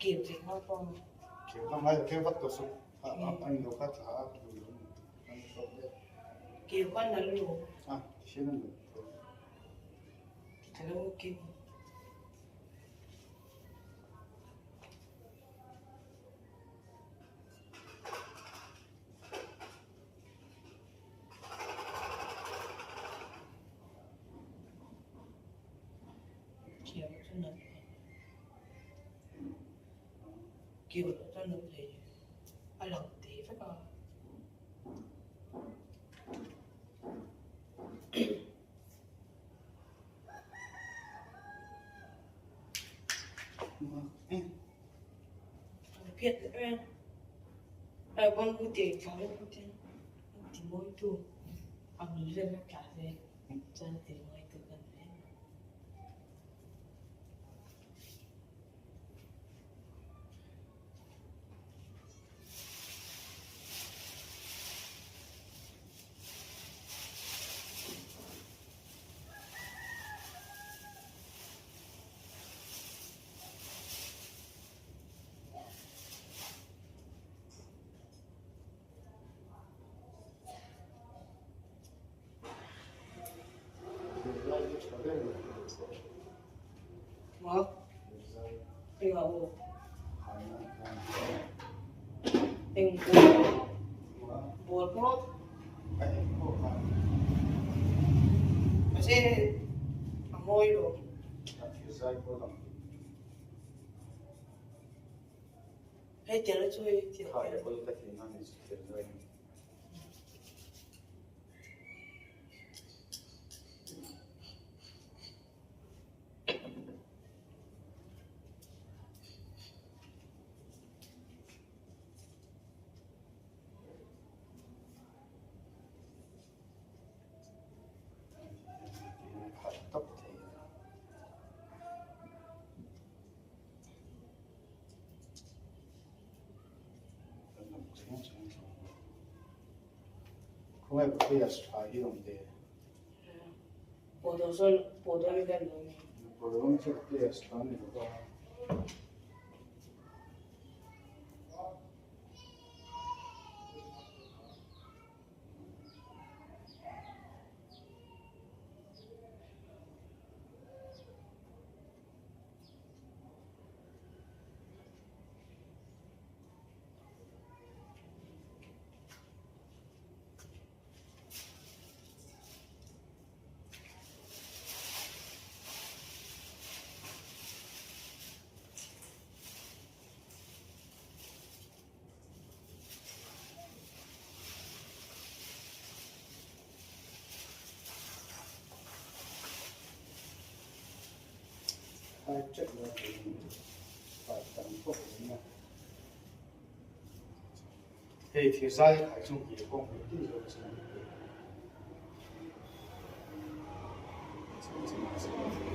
Keu ve nghal pawh ang. Keu ka ngai keu vat tawh suh. A in lo kha tha a lu lo an tawp deuh. Keu kha nal lo. A thian a nal tawh. Tha lo keu. Keu loh chuan an thei a lang teh vek a. An phiat leh em a bang ku te thla vek bawk hian an ti mawi tu a bul vel a tla ve chuan a ti mawi tu kan ni em. Maw? Eng ah aw? Eng ball pawh? Mahse a mawi lo. Hei tiang chu hei tiang. Khawngaih players tha hi awm ve. Pawh sawn pawh dawn in kan awm. Pawh dawn chu players tha ni lo a. Hei thir zai a khai chung hi kawng hmel tih zawk chu.